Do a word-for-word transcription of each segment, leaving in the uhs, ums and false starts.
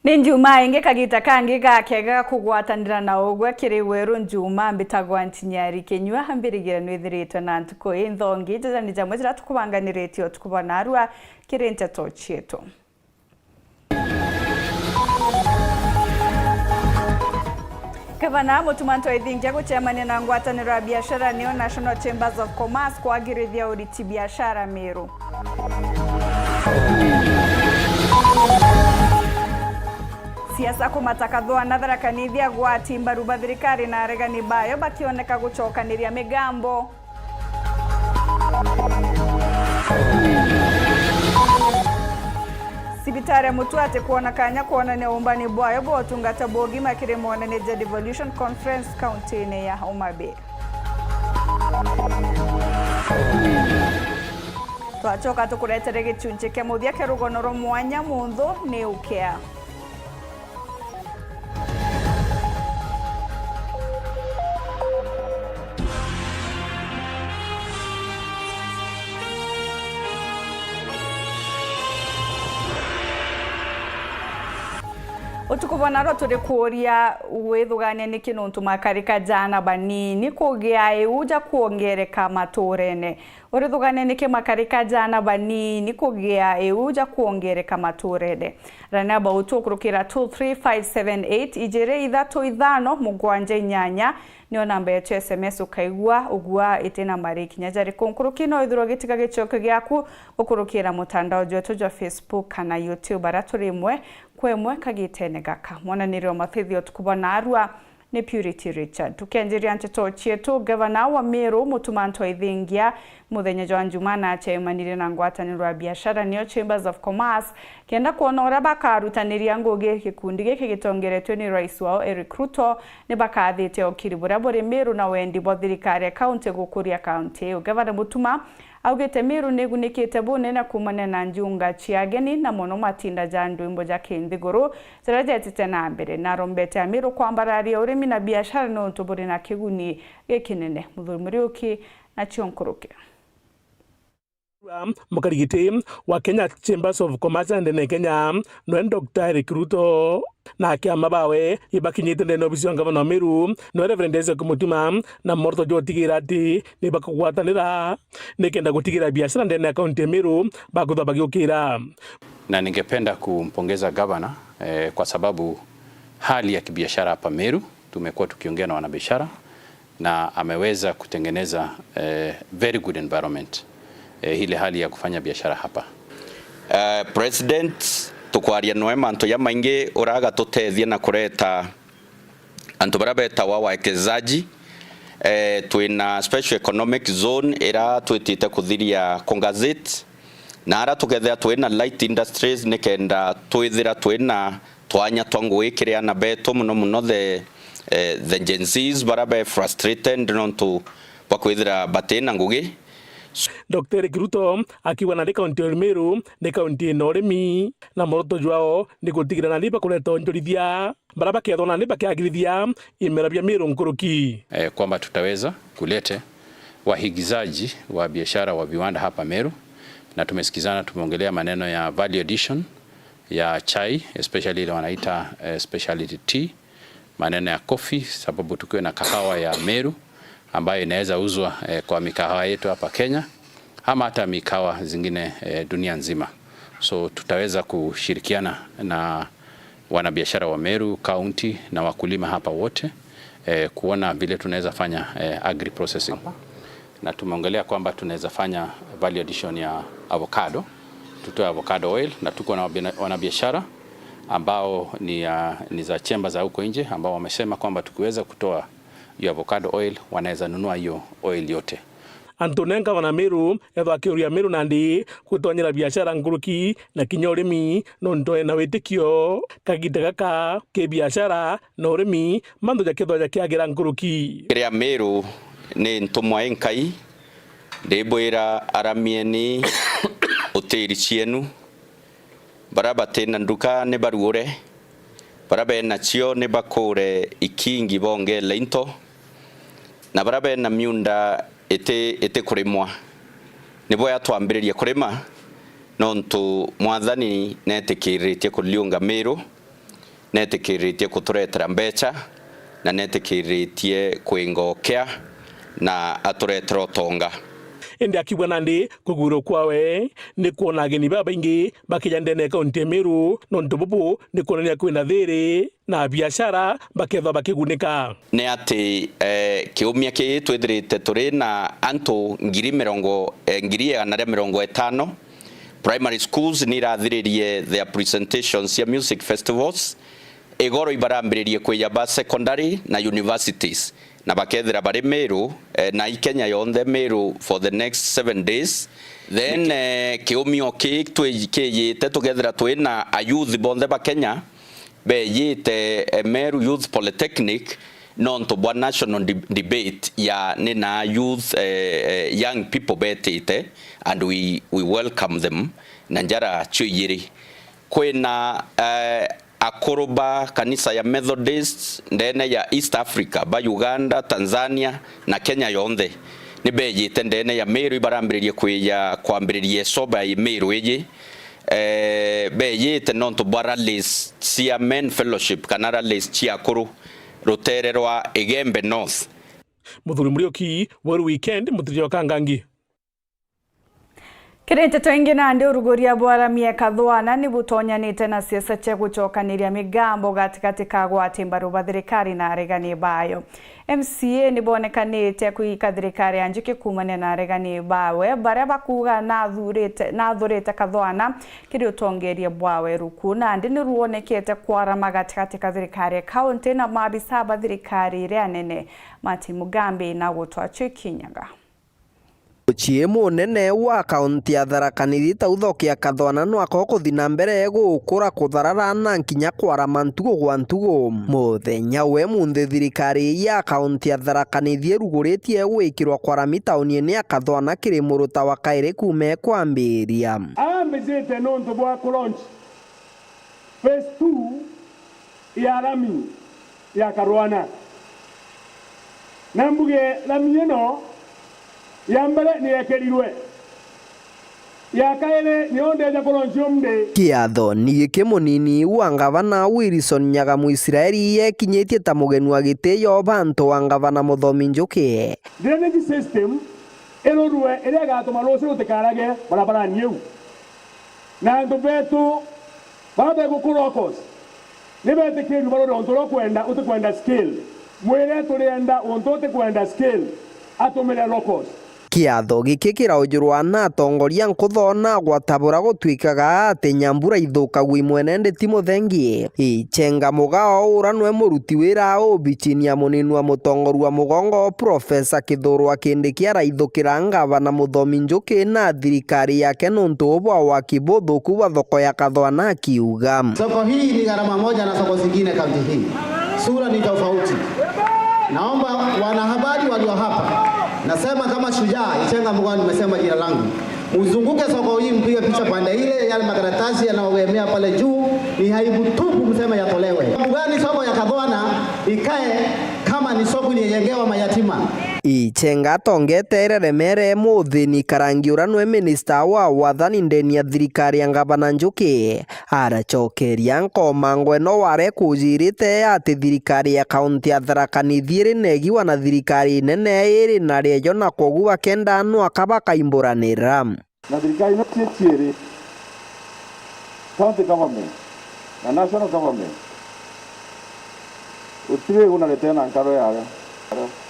Ni Njumaa ingi, kagita kangi gakega ga kugwatanira na ugwe kiri Weru Njumaa. Mbitagwa Ntinyari Kinyua. Mbirigire nwithiritwe na ntuku inthongi. Jaja ni jamwe jira tukubanganiritie utuku bwa narua kiri nteto cietu. Gavana Mutuma M'Ethingia gucemania na ngwataniro ya biashara niyo National Chambers of Commerce kwagirithia uriti biashara Meru. Siasa kumata kathua na Tharaka Nithi, agwati mbaru ba thirikari na aregani bayo bakioneka gucokaniria migambo. Cibitari ya Mutwati kwona kanya kwonania umbani bwayo bwa utungata bwa ugima kiri monanio ja Devolution Conference kaunti-ini ya Homa Bay. Twacoka tukuretere gicunci kia muthia kia rugono rwa mwanya munthu ni ukea. Utuku bwa narua turi kuuria, withugania niki nuntu makarika jaana banini kugia iu ja kwongereka maturene? Urithugania niki makarika jaana banini kugia iu ja kwongereka maturene? Rania bautu ukurukira two three five seven eight, ijiri ithatu ithano mugwanja inyanya, niyo namba yetu ya S M S. Ukaigua ugua itina mari kinya jariku nkuruki, no ithirwe gitiga gicokio giaku ukurukira mutandao jwetu jwa Facebook kana YouTube, aria turi imwe kwa imwe kagitene gaka. Mwananiri wa mathithio utuku bwa narua ni Purity Richard. Tukianjiria nteto cietu, gavana wa Meru Mutuma M'Ethingia muthenya jwa Njumaa nacemanire na ngwataniro ya biashara niyo Chambers of Commerce kenda kwona uria bakarutaniria ngugi. Gikundi giki gitongeretwe ni rais wao Eric Ruto ni bakathite ukiri buria buri Meru na wendi bwa thirikari ya kaunti gukuria kaunti iu. Gavana Mutuma augite Meru ni igunikite bunene kuumania na njunga cia ageni na mono matinda ja ndwimbo ja kinthiguru jaria jetite na mbere, na arombete Ameru kwambararia urimi na biashara niuntu buri na kiguni gikinene. Muthuri Muriuki nacio nkuruki. Mukarigiti wa Kenya Chambers of Commerce and Industry Kenya, nwe Doctor Eric Ruto na akiama bawe ibakinyite ndene obisi ya ngavana wa Meru, nwe Reverend Isaac Mutuma, na mworoto jwa gutigira ati ni bakugwatanira nikenda gutigira biashara ndene ya kaunti ya Meru bakwithwa bagiukira. Na ningependa kumpongeza gavana, eh, kwa sababu hali ya kibiashara hapa Meru, tumekuwa tukiongea na wanabiashara, na ameweza kutengeneza, eh, very good environment, eh, ile hali ya kufanya biashara hapa. Eh, President, tukwaria noe mantu jamaingi uragatuteethia na kureta antu baria betawa wawekezaji. Eh, twina special economic zone ira twitite kuthiria kungazit, na ara tukethira twina light industries nikenda twithira twina twanya twa ngugi kiri ana betu, muno muno the, eh, the Gen Zs, baria be frustrated nontu bwa kwithira batina ngugi. Doctor Eric Ruto akiuga nandi kaunti ya Meru ni kaunti ina urimi, na mworoto jwao ni gutigira nandi bakureta onjorithia baria bakethwa nandi bakiagirithia imera bia Meru nkuruki. Eh, kwamba tutaweza kulete wahigizaji wa biashara wa viwanda hapa Meru, na tumesikizana, tumeongelea maneno ya value addition ya chai, especially ile wanaita, eh, specialty tea, maneno ya coffee, sababu tukiwa na kahawa ya Meru ambayo inaweza uzwa, eh, kwa mikahawa yetu hapa Kenya ama hata mikahawa zingine, eh, dunia nzima. So tutaweza kushirikiana na wanabiashara wa Meru County na wakulima hapa wote, eh, kuona vile tunaweza fanya, eh, agri processing. Na tumeongelea kwamba tunaweza fanya value addition ya avocado, tutoe avocado oil, na tuko na wabina-, wanabiashara ambao ni, ah, ni za chemba za huko nje ambao wamesema kwamba tukiweza kutoa hiyo avocado oil, wanaweza nunua hiyo oil yote. Antu nenka bana Meru, ethwa akiuria Meru nandi gutonyera biashara nkuruki na kinya urimi, nontu ena witikio kagita gaka ki biashara na urimi, mantu jakethwa jakiagira nkuruki. Kiri Ameru ni ntumwa i Nkai, ndibwira, aramieni utiri cienu. Baria bati na nduka ni baruure, baria bena cio ni bakuure ikingi bongele into, na baria bena miunda iti, itikurimwa, ni bwega twambiririe kurima, nontu Mwathani netikiritie kuriunga Miru, Netikiritie kuturetera mbeca na netikiritie kwinga ukea na aturetera utonga. Indi akiuga nandi kugwirwa kwawe ni kwona ageni babaingi bakija ndene ya kaunti ya Meru, nontu bubu ni kwonania kwina thiri na biashara bakethwa bakigunika. Ni ati, eh, kiumia kii twithirite turi na antu ngiri mirongo, eh, ngiri igana ria mirongo itano. Primary schools ni irathiririe their presentations cia music festivals. Igoro ibarambiririe kwija ba secondary na universities, na bakethira bari Meru, eh, na i Kenya yonthe, Meru for the next seven days. Then, eh, kiumio kii twi-, kiijite, tukethira twi na a youth bonthe ba Kenya bejite, eh, Meru Youth Polytechnic, nontu bwa national de-, debate ya ni na youth, eh, eh, young people betite, and we, we welcome them na njara cio ijiri. Kwina, eh, akuru ba kanisa ya Methodist ndene ya East Africa, ba Uganda, Tanzania na Kenya yonthe, ni bejite ndene ya Meru, ibarambiririe kwija kwambiriria icoba ya Meru iji. Eh, bejite nontu bwa rallies cia Men Fellowship kana rallies cia akuru rutere rwa Igembe North. Muthuri Muriuki, Weru Weekend, Mutiri wa Kangangi. Kiri nteto ingi, nandi uruguria bwa rami ya Kathwana ni butonyanite na siasa cia gucokaniria migambo gatigati ka agwati mbaru ba thirikari na aregani bayo. M C A ni bonekanite kwika thirikari ya Njuki kuumania na aregani bawe, baria bakuuga nathurite, nathurite Kathwana kiri utongeria bwawe ruku. Nandi ni ruonekete kwarama gatigati ka thirikari ya kaunti na maabisa ba thirikari iria nene. Martin Mugambi na gutwachwe kinyaga. Mucii munene wa kaunti ya Tharaka Nithi, Tauthokia Kathwana, nwaka ukuthi na mbere gukura, kutharara na nkinya kwarama ntugu gwa ntugu. Muthenya we munthi, thirikari ya kaunti ya Tharaka Nithi iruguritie gwikirwa kwa rami tauniene ya Kathwana kiri muruta wa kairi kuuma ikwambiria. Ambijite nontu bwa kulaunch phase two ya rami ya Karwana. Na mbuge rami ino ya mbere ni yekerirwe. Ya kairi niyo ndeja kuronchi umthi. Kiatho ni giki, munini wa ngavana Wilson Nyagamu Israeli yekinyitie ta mugeni wa gitio bantu wa ngavana Muthomi Njuki. Drainage system irurwe iria igatuma rucio rutikarage barabarani iu. Na antu betu baba beguku locals, ni betikirue barore untu uria ukwenda, utikwenda scale. Mwire turienda untu utikwenda scale, atumire locals. Kiatho giki kiraujurwa na atongoria nkuthona gwatabura gutwikaga ati nyambura ithukagua imwene ndi ti muthengi. Ichenga Mugao, ura nwe muruti wira obichini ya munini wa mutongoru wa mugongo, Profesa Kithurwa Kindiki, araithukira ngavana Muthomi Njuki na thirikari yake nontu bwa waki buthuku bwa thoko ya Kathwana, akiuga. Soko hii ni gharama moja na soko zingine kaunti hii. Sura ni tofauti. Naomba wanahabari walio hapa, nasema kama shujaa, Ichenga Mugao, nimesema jina langu. Mzunguke soko hii, mpige picha pande ile, yale makaratasi yanayoegemea pale juu, ni aibu tupu, mseme yatolewe. Sababu gani soko ya Kathwana ikae kama ni soko iliyojengewa mayatima? Ichenga atongetere Remere Muthini Karangi, ura nwe minista wa wathani ndeni ya thirikari ya ngavana Njuki, aracokeria nkomango ino ware kujirite ati thirikari ya kaunti ya Tharaka Nithi iri negiwa na thirikari nene iri na riejo, na kwogu bakenda nwaka bakaimburanira. Na thirikari ino cie ciiri, county government na national government, gutiri unarete na nkaro yayo.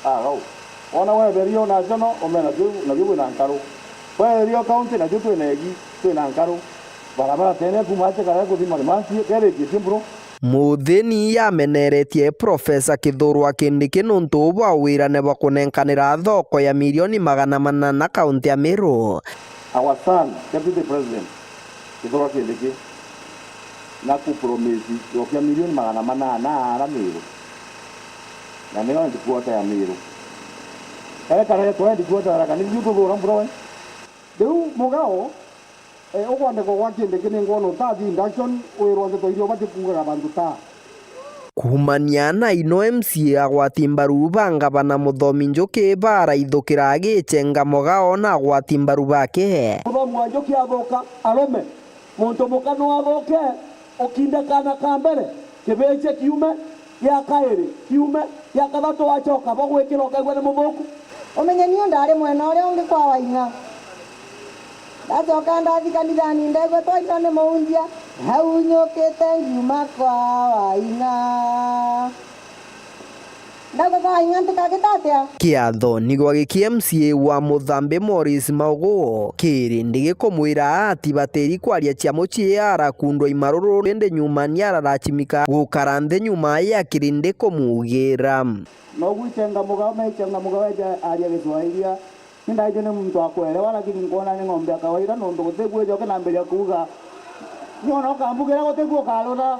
Agau. Wona weberio national, umena kiu, na kiu wina nkaro. Weberio county, na kiu twina egi, twina nkaro. Barabara tene kuma ache kara kuthi Marimanti, keritie kimburu. Muthini yameneretie Profesa Kithurwa Kindiki nontu bwa wirane bwa kunenkanira thoko ya milioni magana manana kaunti ya Meru. Our son, Deputy President, Kithurwa Kindiki, na kupromisi yokia milioni magana manana ara Meru. Na niyo headquarter ya Meru. Ekara etwa headquarter ya Tharaka Nithi, tuthura mbura we. Riu Mugao, eh, ukwandikwa gwa Kindiki ni ngwona utathi induction, wirwa ndeto iria ubati kuugaga bantu ta. Kuumania na ino M C A agwati mbaru ba ngavana Muthomi Njuki baraithukira agichenga Mugao na agwati mbaru bake. Muthomi wa Njuki athuka, arome, muntu muka no athuke, ukinde kana ka mbere, Kibicia kiume, gia kairi kiume, gia kathatu wacoka, bagwikira ukaigua ni muthuku. Umenye niu ndari mwena uria ungi kwa Waing'a. Ndacoka ndathi kanithani, ndaigua twaitwa ni muunjia, au nyukite ngiuma kwa Waing'a. Ndauga kwa Waing'a ntikagita atia? Kiatho ni gwa giki M C A wa Muthambi Morris Mauguo kiri ndigi kumwira ati batiri kwaria cia mucii arakundwa imaruru, indi nyuma ni araracimika gukara nthi nyuma ya kirindi kumugira. Nogu ichenga mugao, mechenga mugao eja aria Giswahili. Ni ndaijwe ni muntu wa kuelewa, lakini nkwona ni ng'ombe ya kawaida, nontu guti kwijo kinambiria kuuga. Ni ona ukambugira guti ku ukarura.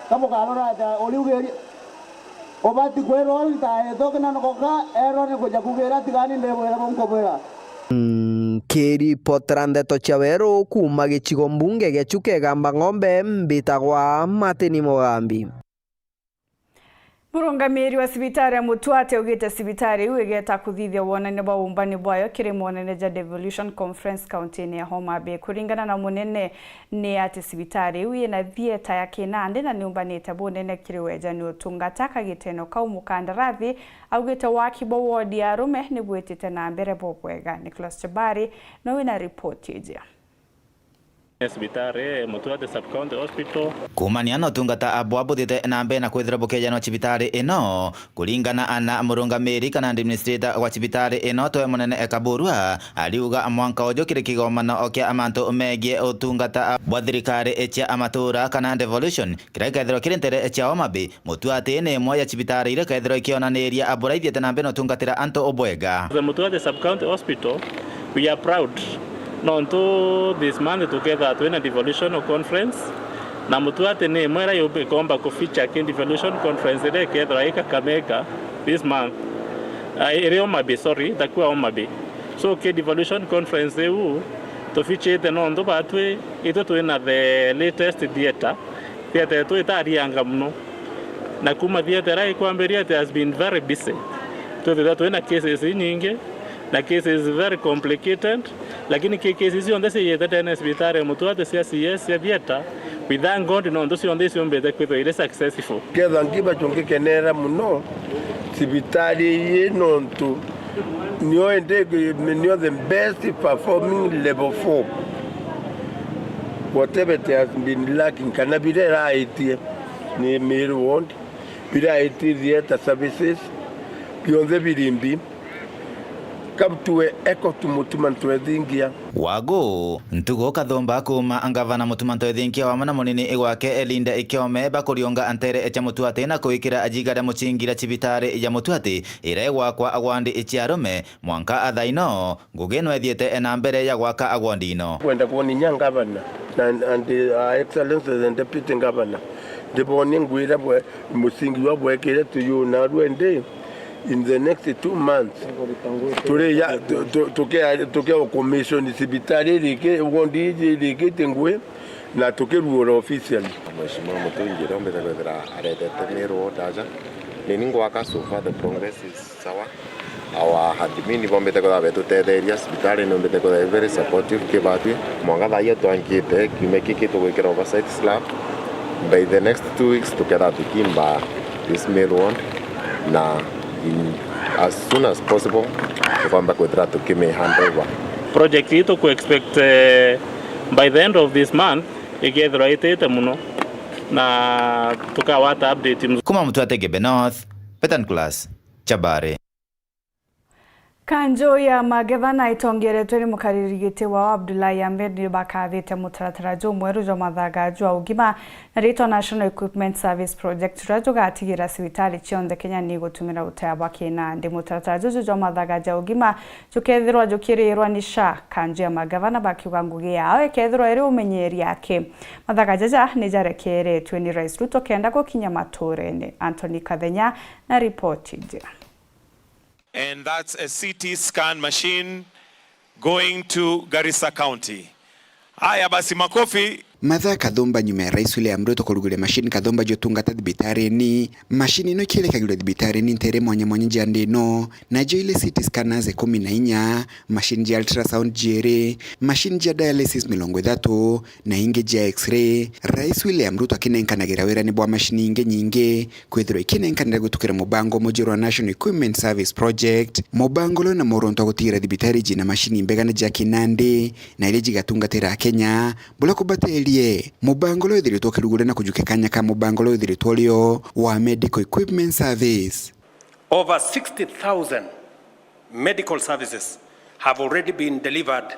Kamukarura atia, uriugiria? Ubati kwirwa uri ntaetho kina nokoka, erwa ni kuja kugira, tigani ndibwira bunkubwira. Nkiripotera ndeto cia weru kuuma gicigo mbunge gia Chuka Igamba Ng'ombe, mbitagwa Martin Mugambi. Murungamiri wa cibitari ya Mutwate augite cibitari iu igeta kuthithia wonania bwa umbani bwayo kiri monene ja Devolution Conference kaunti-ini ya Homa Bay. Kuringana na munene, ni ati cibitari iu ina thieta ya kinandi na niumbanite bunene kiri wejani utungata. Kagitene kau, mukandarathi augite waki bwa wodi ya arume ni bwitite na mbere bubwega. Nicholas Chebari no wina ripoti iji. Cibitari, Mutwate Sub-County Hospital. Kuumania na utungata bwa buthite na mbere na kwithira bukejanwa cibitari ino, kuringana na murungamiri kana administrator wa cibitari ino, Twe Munene Kaburua, ariuga mwanka uju kiri kigomano kia mantu megie utungata bwa thirikari cia matura kana devolution, kiria gikethirwa kiri ntere cia Homa Bay. Mutwate ni imwe ya cibitari iria ikethirwa ikionaniria bura ithiete na mbere na utungatira antu ubwega. The Mutwate Sub-County Hospital, we are proud nontu this month tukethirwa twina devolutional conference, na Mutwate ni imwe iria yumbi-, ikomba ku feature ki devolution conference iria ikethirwa i Kakamega this month. Ah, iri Homa Bay, sorry, itakuwa Homa Bay. So ki devolution conference iu tu feature-ite nontu batwi itwi twina the latest theatre. Theatre yetu itarianga mono. Na kuuma theatre iria ikwambiria, it has been very busy. Twithirwa twina cases inyingi, na cases very complicated, lakini ki cases cionthe ciijite ndene ya cibitari ya Mutwate cia C S, cia theatre, we thank God nontu cionthe iciumbite kwithirwa iri successful. Ketha nkiba chungikenera mono cibitari ii nontu nio indi, nio the best performing level four. Whatever it has been lacking, kana biria iraitie ni Meru ward, biria iraitie theatre services, bionthe biri mbi. Kabutue eko tu Mutuma Ntwethingia. Wagu, Ntugu Kathumba kuuma ngavana Mutuma Ntwethingia wamwe na munini gwake Linda Ikiome bakuriunga ntere cia Mutwate na kuikira jiga ria muchingira cibitari ya Mutwate iria igwakwa wandi cia arume. Mwanka thaa ino, ngugi ino ithiete na mbere ya gwaka wandi ino. Kwenda kwoninya ngavana na, and, uh, excellency the deputy governor, ndibonie ngwira bwe musingi jwa bwekire tuyuna rwendi. In the next two months, turi ya, tu-, tu-, tuke-, tuke commission cibitari iriki, ward iji irikite ngui, na tukiruura officially. Mheshimiwa Mutungi uria umbite kwithira aretete Meru ward aja, nini ngwaka, so far the progress is sawa. Our admin bombite kwithira betutetheria, cibitari ni umbite kwithira very supportive kibatwi. Mwanka thaa ii twankite, kiumia kiki tugwikira oversight slab. By the next two weeks tukethira tukimba this Meru ward, na in as soon as possible tukwamba kwithira tukimi hand over. Project ii tuku expect, eh, by the end of this month ikethirwa itite mono, na tukawata update mzuri. Kuma Mutwate Gebe North, Peter Nicholas, Chabari. Kanjo ya magavana itongeretwe ni mukariri giti wao Abdullahi Ahmed ni bakathite mutaratara jumweru jwa mathaga jwa ugima na ritwa National Equipment Service Project, juria jugatigira cibitari cionthe Kenya ni gutumira utaya bwa kinandi. Mutaratara juju jwa mathaga ja ugima jukethirwa jukirirwa ni SHA, kanjo ya magavana bakiuga ngugi yao ikethirwa iri umenyeri aki. Mathaga jaja ni jarekeretwe ni Rais Ruto kenda gukinya maturene. Anthony Kathenya na ripoti iji. And that's a C T scan machine going to Garissa County. Haya basi, makofi. Mathaa kathumba nyuma ya Rais William Ruto kuruguria mashini kathumba jwa utungata thibitarine, mashini ino ikirekagirwa thibitarine ntere mwanya mwanya ja nthi ino, najo iri C T scanners ikumi na inya, mashini ja ultrasound jiiri, mashini ja dialysis mirongo ithatu, na ingi ja X-ray, Rais William Ruto akinenkanagira wirani bwa mashini ingi nyingi kwithirwa ikinenkanira gwitukira mubango mweru jwa National Equipment Service Project. Mubango uria wina mworoto wa gutigira thibitari jina mashini mbega ni ja kinandi na iria jigatungatira Akenya buria kubaterie. Mubango uria withiritwe ukirugura na kujukia kanya ka mubango uria withiritwe urio wa Medical Equipment Service. Over sixty thousand medical services have already been delivered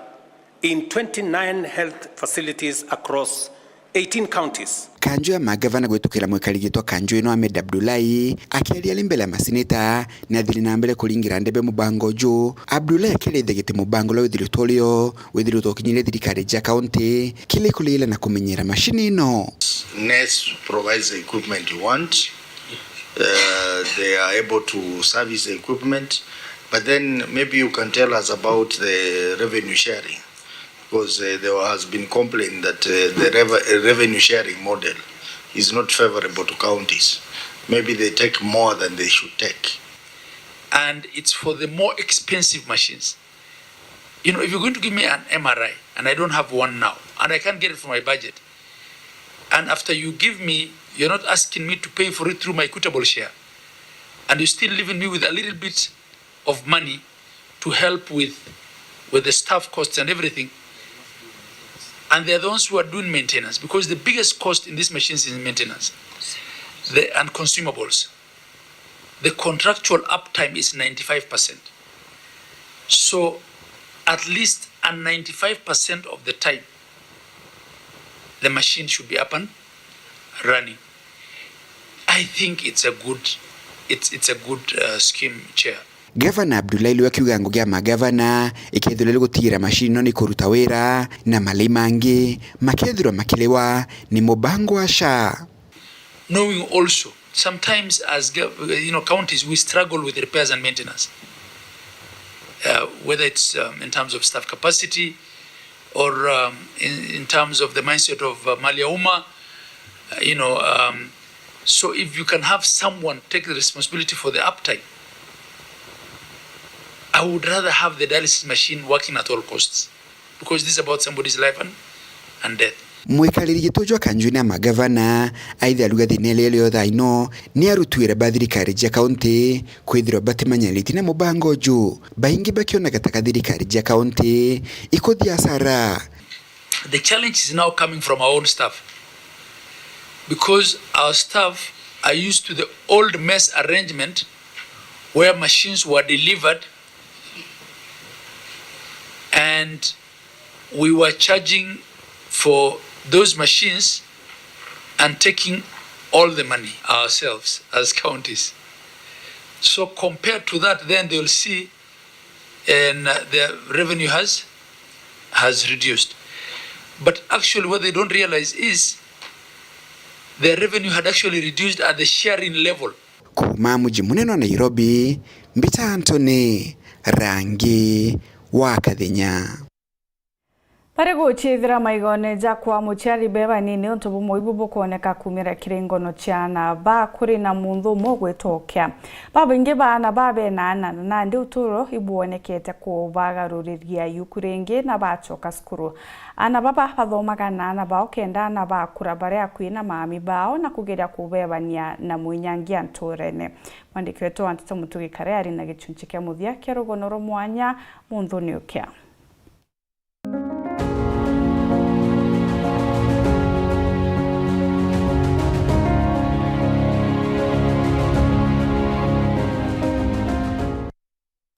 in twenty-nine health facilities across eighteen counties. Kanju ya magavana gwitukira mwikari gitwa kanju ino Ahmed Abdullahi akiaria ari mbere ya maseneta ni athire na mbere kuringira ndebe mubango uju. Abdullahi akiarithagia giti mubango uria withiritwe urio withiritwe ukinyire thirikari ja kaunti kiri kurira na kumenyera mashini ino. NES provides the equipment you want. Uh, they are able to service the equipment, but then maybe you can tell us about the revenue sharing, because uh, there has been complaint that uh, the rev- revenue sharing model is not favorable to counties. Maybe they take more than they should take. And it's for the more expensive machines. You know, if you're going to give me an M R I and I don't have one now and I can't get it from my budget, and after you give me, you're not asking me to pay for it through my equitable share, and you're still leaving me with a little bit of money to help with with the staff costs and everything. And they're the ones who are doing maintenance, because the biggest cost in these machines is maintenance, the and consumables. The contractual uptime is ninety-five percent. So at least a ninety-five percent of the time the machine should be up and running. I think it's a good, it's, it's a good uh, scheme, Chair. Gavana Abdullahi Lwe akiuga ngugi ya magavana ikethirwa iri gutigira mashini ino ni kuruta wira na malei mangi makethirwa makiriwa ni mubango wa SHA. Knowing also, sometimes as gov- you know, counties, we struggle with repairs and maintenance, uh, whether it's um, in terms of staff capacity or um, in, in terms of the mindset of uh, mali ya umma, uh, you know, um, so if you can have someone take the responsibility for the uptime, I would rather have the dialysis machine working at all costs, because this is about somebody's life and, and death. Mwikariri giti jwa kanjuni ya magavana aithe aruga thina iria rio thaa ino ni aruti wira ba thirikari cia kaunti kwithirwa batimanyanitie na mubango uju, baingi bakionaga ta ka thirikari cia kaunti ikuthia asara. The challenge is now coming from our own staff, because our staff are used to the old mess arrangement where machines were delivered and we were charging for those machines and taking all the money ourselves as counties. So compared to that, then they'll see and uh, their revenue has has reduced. But actually, what they don't realize is their revenue had actually reduced at the sharing level. Kuuma muji munene wa Nairobi, mbita Anthony Rangi wa Kathenya. Bari gucithira maigone jakwa muciari be banini untu bumwe ibu bukwoneka kumira kiri ngono cia ana ba kuri na munthu umwe ugwitwa Ukia. Babaingi ba ana ba bena ana na nandi uturo ibwonekete kubagaruriria yuku ringi na bacoka cukuru. Ana baba bathomaga na ana bao kenda ana bakura bari akui na maami bao na kugeria kubebania na mwinyangia nturene. Mwandiki wetu wa nteto Mutugi Kare ari na gichunchi kia muthia kia rugono rwa mwanya munthuni Ukia.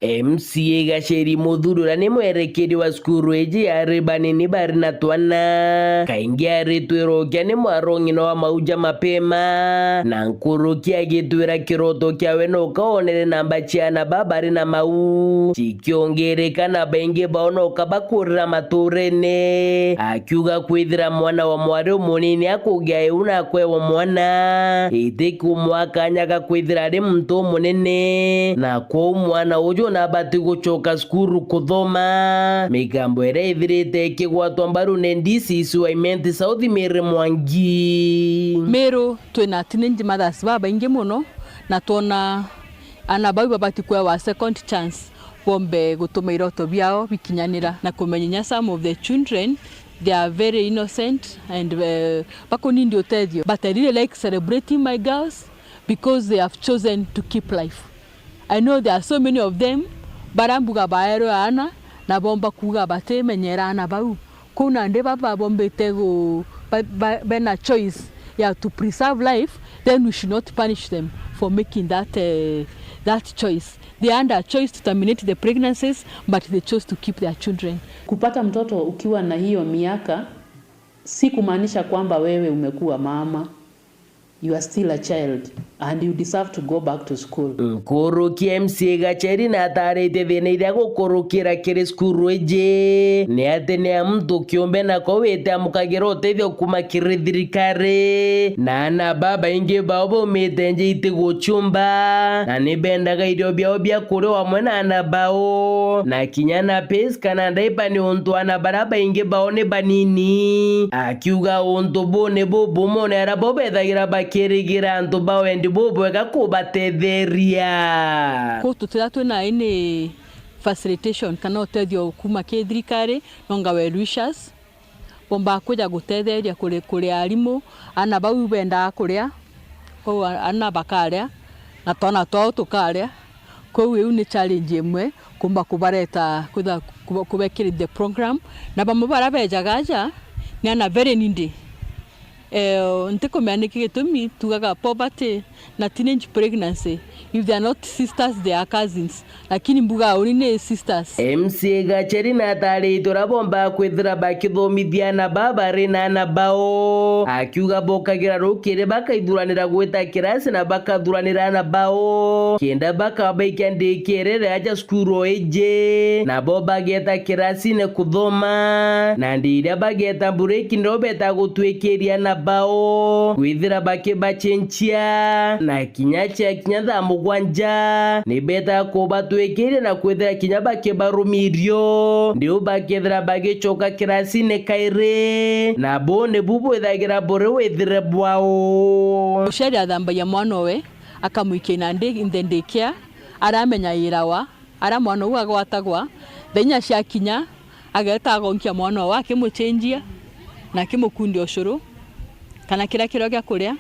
M C A Gacheri Muthuri uria ni mwerekeri wa cukuru iji ya ari banini bari na twana. Kaingi aritwira Ukia ni mwarong'ina wa mauja mapema, na nkuruki agitwira kiroto kiawe no kaonere namba ciana ba bari na mau cikiongirika na baingi bao no kabakurira maturene. Akiuga kwithira mwana wa mwari umunini akugia iu na akwewa mwana, itikumwa kanya ga kwithira ari muntu umunene, na kwou mwana uju na bati gucoka cukuru kuthoma. Migambo iria ithirite ikigwatwa mbaru ni D C C wa Imenti South, Mary Mwangi. Meru twina teenage mothers babaingi muno, na twona ana bau babati kwewa second chance, bombe gutuma iroto biao bikinyanira na kumenyenya some of the children, they are very innocent and, uh, bakunindi utethio, but I really like celebrating my girls because they have chosen to keep life. I know there are so many of them baria mbuga baerwe aana na bomba kuuga batimenyera aana bau. Kwou nandi baba bombite gu-, ba-, ba-, bena choice ya to preserve life, then we should not punish them for making that, eh, that choice. They had a choice to terminate the pregnancies, but they chose to keep their children. Kupata mtoto ukiwa na hiyo miaka si kumaanisha kwamba wewe umekuwa mama. You are still a child and you deserve to go back to school. Nkuruki M C A Gacheri na ataritie thina iria gukurukira kiri cukuru iji ni ati ni a muntu kiumbe nako wite amukagira utethio kuma kiri thirikari, na ana babaingi bao baumite nja iti gucumba na ni bendaga irio biao bia kuria amwe na ana bao, na kinya na pesa kana ndaipa ni untu ana baria baingi bao ni banini. Akiuga untu buu ni bubumone aria bo bethagira bakirigira antu ba wendi bubwega kubatetheria. Kuu tutira twina any facilitation kana utethio kuma ki thirikari, nonga well wishers. Bombaa kwija gutetheria kuri, kuri arimu, aana bau bendaa kuria, kwou a-, aana bakaria, na twana twao tukaria. Kwou iu ni challenge imwe, kumba kubareta, kwitha kuba-, kubekirithia program, na bamwe baria bejaga aja ni aana very needy. Eh, ntikumenya niki gitumi tugaga poverty na teenage pregnancy, if they are not sisters, they are cousins. Lakini mbuga uni ni sisters. M C A Gacheri na ataritie uria bombaga kwithira bakithomithia aana baa bari na aana bao, akiuga bokagira rukiri bakaithuranira gwita kirasi na bakathuranira aana bao, kenda bakabaikia ndiki irere aja cukuru o iji, nabo bageta kirasine kuthoma, na ndi iria bageta mbureki ndio beta gutwikiria aana bao, kwithira bakibacenjia, na kinya ciakinya thaa mugwanja, ni beta kubatwikiria na kwithira kinya bakibarumia irio, ndiu bakethira bagicoka kirasine kairi, na buu nibu bwithagira buri withire bwao. Muciari athambagia mwana owe, akamwikia inandi in the daycare, aramenya irawa, aria mwana uu agwatagwa, thaa inya ciakinya, ageeta agonkia mwana owe akimucenjia na akimukundia ucuru kana kiria kirio gia kuria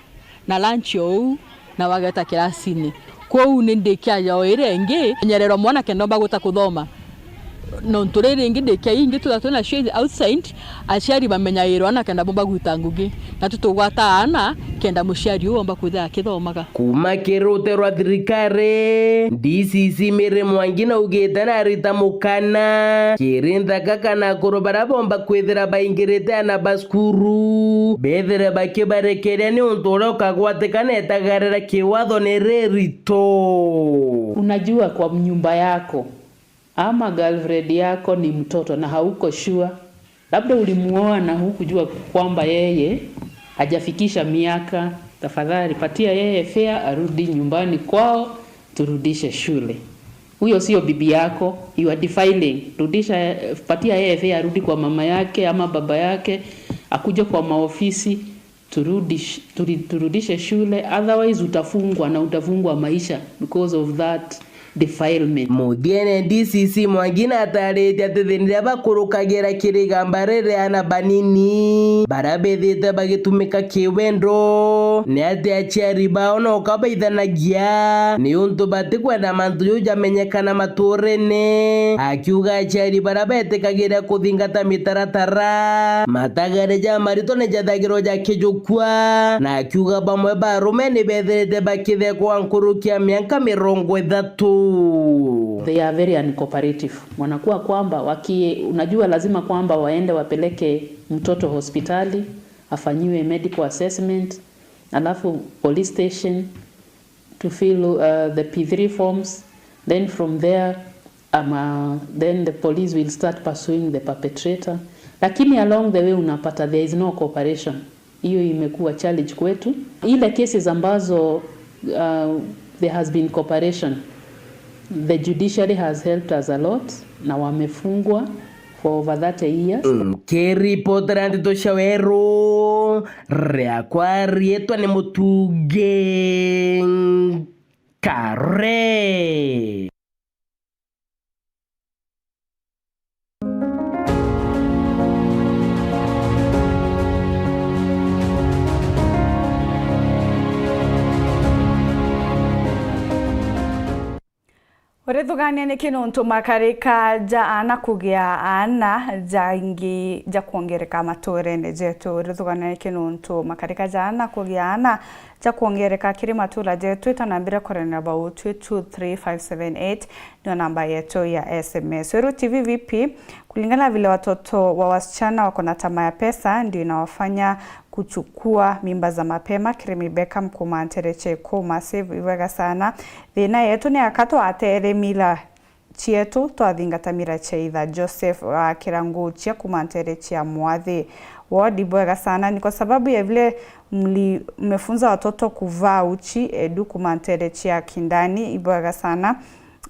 na lunch o uu, na wageeta kirasini. Kwou ni ndiki aja o iria ingi, menyererwa mwana kenda omba gwita kuthoma. Nontu riri ingi ndiki ii ingi twitha twina cio outside, aciari bamenyairwa na kenda bomba gwita ngugi. Na tutugwata aana kenda muciari uu omba kwithira akithomaga. Kuma kiri rute rwa thirikari, D C C Mary Mwangi naugite narita mukana kiri nthaka kana akuru baria bomba kwithira baingirite aana ba cukuru bethire bakibarekeria niuntu uria ukagwatikana etagarira kiwatho ni ririto. Unajua, kwa nyumba yako ama girlfriend yako ni mtoto na hauko sure, labda ulimuoa na hukujua kwamba yeye hajafikisha miaka, tafadhali patia yeye fare arudi nyumbani kwao, turudishe shule. Huyo sio bibi yako, you are defiling. Rudisha, patia yeye fare arudi kwa mama yake ama baba yake, akuje kwa maofisi, turudish-, turi-, turudishe shule, otherwise utafungwa na utafungwa maisha because of that defilement. Muthiene, D C C Mwangi nataritie ati thina iria bakurukagira kiri igamba riri aana banini baria bethite bagitumika kiwendo, ni ati aciari bao no kabaithanagia niuntu batikwenda mantu jau jamenyekana maturene. Akiuga aciari baria betikagira kuthingata mitaratara, matagare ja marito ni jathagirwa jakijukua, na akiuga bamwe ba arume ni bethirite bakithekwa nkuruki ya mianka mirongo ithatu. They are very uncooperative. Wanakuwa kwamba waki-, unajua, lazima kwamba waende wapeleke mtoto hospitali, afanyiwe medical assessment, alafu police station to fill, uh, the P three forms, then from there, um, uh, then the police will start pursuing the perpetrator. Lakini along the way unapata there is no cooperation. Hiyo imekuwa challenge kwetu. Ile cases ambazo, uh, there has been cooperation, The judiciary has helped us a lot, na wamefungwa for over thirty years. Nkiripotera ndeto cia weru, riakwa riitwa ni Mutungi Nkare. Urithugania niki nuntu makarika ja aana kugia aana jaingi ja kwongereka matuurene jetu? Urithugania niki nuntu makarika ja aana kugia aana ja kwongereka kiri matuura jetu? Ita na mbere kwaranira bau twi two three five seven eight, niyo namba yetu ya S M S. Weru T V V P, kulingana na vile watoto wa wasichana wako na tamaa ya pesa ndio inawafanya kuchukua mimba za mapema. Kirimi Beckham kuma Ntereche Kuma Save, ibwega sana. Thina yetu ni aka twatere mila chietu, twathingata mila cha itha. Joseph wa Kiranguchia kuma Ntereche ya Mwathi Ward, ibwega sana. Ni kwa sababu ya vile mli-, mmefunza watoto kuvaa uchi. Edu kuma Ntereche ya Kindani, ibwega sana.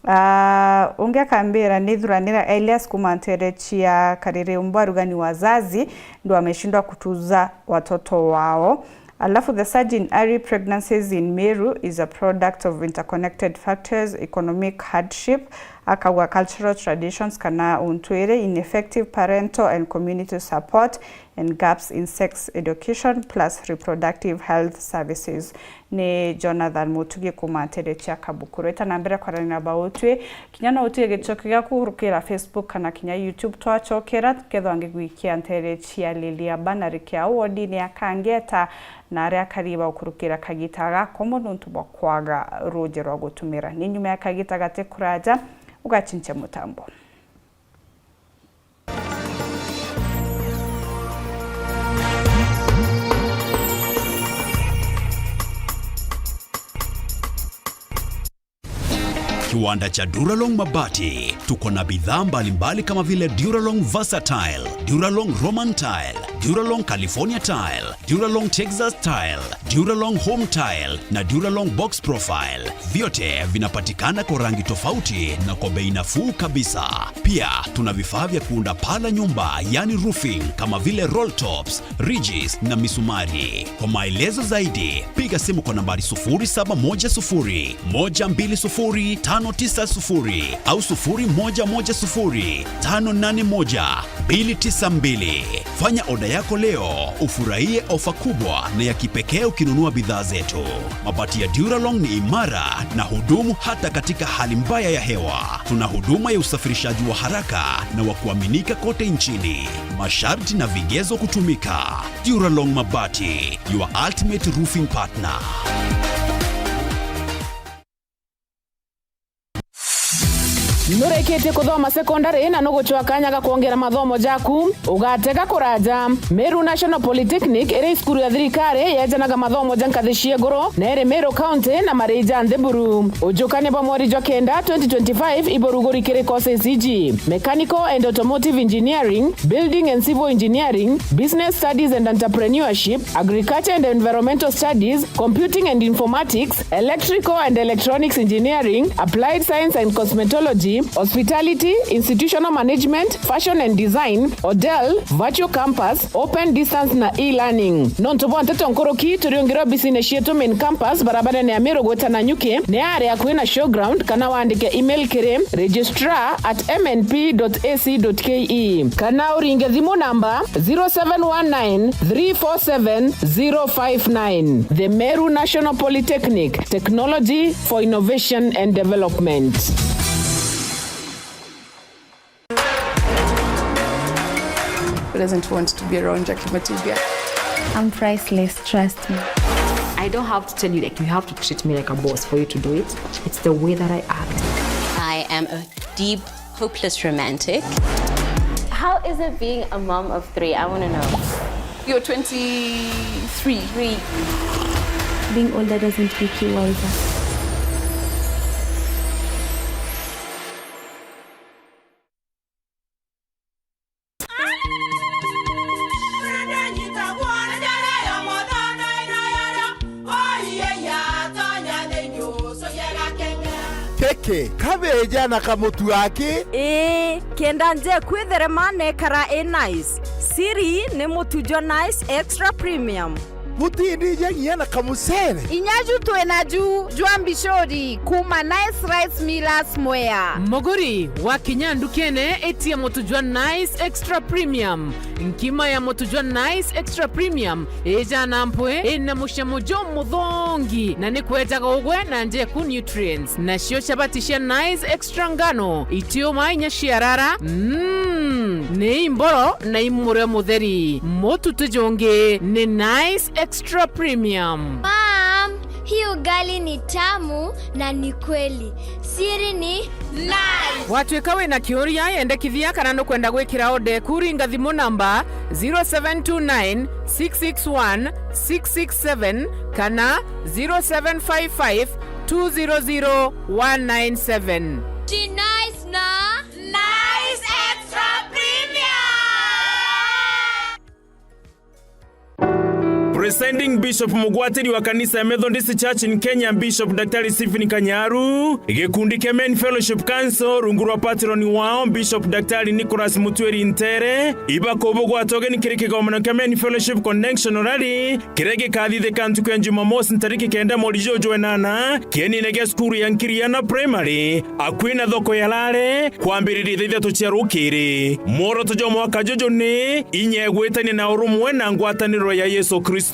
Ah, ungi akambira ni thuranira Elias kuma Ntereche ya Kariri Umbwa, arauga ni wazazi ndio wameshindwa kutuza watoto wao. Alafu the surge in early pregnancies in Meru is a product of interconnected factors, economic hardship, akauga cultural traditions kana untwiri, ineffective parental and community support, and gaps in sex education plus reproductive health services. Ni Jonathan Mutugi kuma Ntereche ya Kabukuru. Ita na mbere kwaranira bau twi, kinya no utige gicokio giaku kurukira Facebook kana kinya YouTube. Twacokera, kethwa ngigwikia Ntereche ya Lilia Banari Kiau wodini ya Kangeta, na aria akari baukurukira kagita gako mono nuntu bwa kwaga ruuji rwa gutumira. Ni nyuma ya kagita gati kuraja, ugachinchia mutambo. Kiwanda cha Duralong Mabati. Tuko na bidhaa mbalimbali kama vile Duralong Versatile, Duralong Roman Tile, Duralong California Tile, Duralong Texas Tile, Duralong Home Tile na Duralong Box Profile. Vyote vinapatikana kwa rangi tofauti na kwa bei nafuu kabisa. Pia tuna vifaa vya kuunda paa la nyumba, yani roofing, kama vile roll tops, ridges na misumari. Kwa maelezo zaidi, piga simu kwa nambari sufuri saba moja sufuri, moja mbili sufuri, tano tisa sufuri au sufuri moja moja sufuri, tano nane moja, mbili tisa mbili. Fanya oda yako leo, ufurahie ofa kubwa na ya kipekee ukinunua bidhaa zetu. Mabati ya Duralong ni imara na hudumu hata katika hali mbaya ya hewa. Tuna huduma ya usafirishaji wa haraka na wa kuaminika kote nchini. Masharti na vigezo kutumika. Duralong Mabati, your ultimate roofing partner. Nurikitie kuthoma secondary na nugucwa kanya ga kwongera mathomo jaku? Ugatega kuraja. Meru National Polytechnic iri cukuru ya thirikari yejanaga mathomo ja nkathi cia iguru na iri Meru County na marii ja nthi buru. Ujukania bwa mweri jwa kenda twenty twenty-five iburuguri kiri courses iji: Mechanical and Automotive Engineering, Building and Civil Engineering, Business Studies and Entrepreneurship, Agriculture and Environmental Studies, Computing and Informatics, Electrical and Electronics Engineering, Applied Science and Cosmetology, Hospitality, Institutional Management, Fashion and Design, Hotel, Virtual Campus, Open Distance na E-Learning. Nontu bwa nteto nkuruki, turiungire obisine cietu Main Campus, barabarene ya Meru gwita Nanyuki, ni ari akui na Showground, kana wandike email kiri registrar at M N P dot A C dot K E, kana uringe thimu namba zero seven one nine three four seven zero five nine. The Meru National Polytechnic, technology for innovation and development. Who doesn't want to be around Jackie Matibia? I'm priceless, trust me. I don't have to tell you, like, you have to treat me like a boss for you to do it. It's the way that I act. I am a deep, hopeless romantic. How is it being a mom of three? I wanna know. You're twenty-three. Three. Being older doesn't make you wiser. Kiki Ki, kabeja na kamutu aki? Ii, kenda njeku itherema na ikara i nice. Siri ni mutu jwa Nice Extra Premium. Butindija nginya na kamucere? Inya ju twina ju jwa mbicuri kuuma Nice Rice Millers Mwea. Muguri, wakinya ndukene, itia mutu jwa Nice Extra Premium. Nkima ya mutu jwa Nice Extra Premium ijana mpwi, ina mucamo jumuthongi, na ni kwejaga ugwe na njeku nutrients. Nacio chapati cia Nice Extra ngano, itiuma inya ciarara, mm, ni imboro na imurio mutheri. Mutu ti jungi, ni Nice Extra Premium. Mom, hii ugali ni tamu na ni kweli. Siri ni Nice. Watwika wina kiuria, yendekithia kana nukwenda gwikira order eku, ringa thimu namba zero seven two nine, six six one, six six seven kana zero seven five five, two zero zero, one nine seven. Ti Nice na Nice Extra Premium. Presiding Bishop mugwatiri wa kanisa ya Methodist Church in Kenya, Bishop Daktari Stephen Kanyaru, gikundi kia Men Fellowship Council rungu rwa patroni wao Bishop Daktari Nicholas Mutwiri Ntere, ibakubugwata ugeni kiri kigomano kia Men Fellowship Connection Rally, kiria gikathithika ntuku ya Jumamosi ntariki kenda mweri juju jwa inana, kienine gia cukuru ya Nkiriana Primary, akui na thoko ya Lare, kwambiriria thaa ithatu cia rukiri. Mworoto jwa mwaka juju ni inya igwitania na urumwe na ngwataniro ya Yesu Kristo.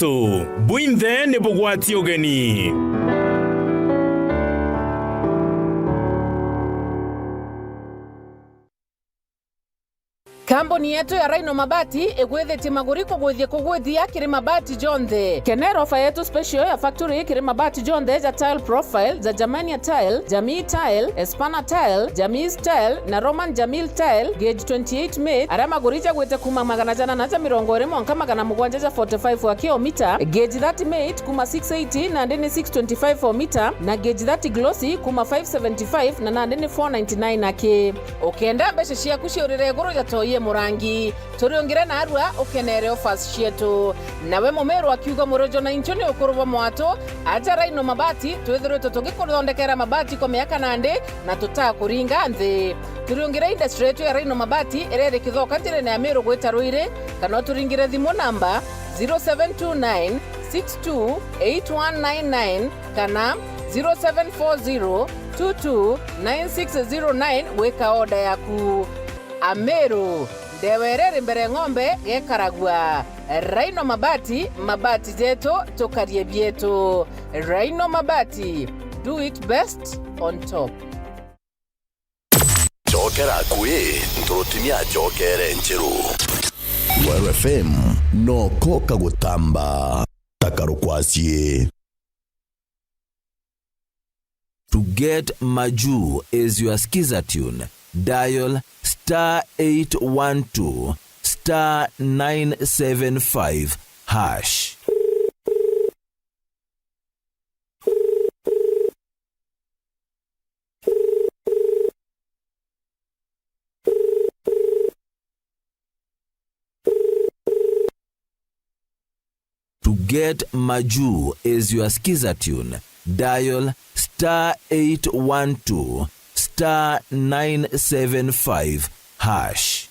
Bwinthe ni bugwati ugeni. Kambuni yetu ya Rhino Mabati igwithitie maguri kugwithia kugwithia kiri mabati jonthe. Kenera ofa yetu special ya factory kiri mabati jonthe ja tile profile, ja Germania tile, Jamii tile, Espana tile, Jamii tile na Roman Jamil tile, gauge twenty-eight mate, aria maguri jagwite kuma magana janana ja mirongo iri mwanka magana mugwanja ja forty-five wa kilomita, gauge thirty mate kuma six eighty nandi ni six twenty-five o mita, na gauge thirty glossy kuma five seventy-five na nandi ni four ninety-nine aki. Ukenda mbeca ciaku ciurire iguru ja toi e murangi, turiungire narua ukenere offers cietu. Nawe mumiru akiuga, murojo na inchu ni ukuru bwa mwatu, aja Rhino Mabati, twithiritwe tugikuthondekera mabati kwa miaka nandi na tutakuringa nthi. Turiungire industry yetu ya Rhino Mabati iria iri Kithoka njirene ya Miru gwita Ruiri, kana uturingire thimu namba zero seven two nine six two eight one nine nine kana zero seven four zero two two nine six zero nine gwika order yaku. Ameru, ndewa iria iri mbere ng'ombe gekaragua. Rhino Mabati, mabati jetu, tukarie bietu. Rhino Mabati, do it best on top. Cokera akui, nturutimia acokere nchiru. Weru F M, noko kagutamba ta karukwacii. To get Maju as your skiza tune, dial star eight one two star nine seven five hash. To get Maju as your skiza tune, dial star eight one two star nine seven five hash.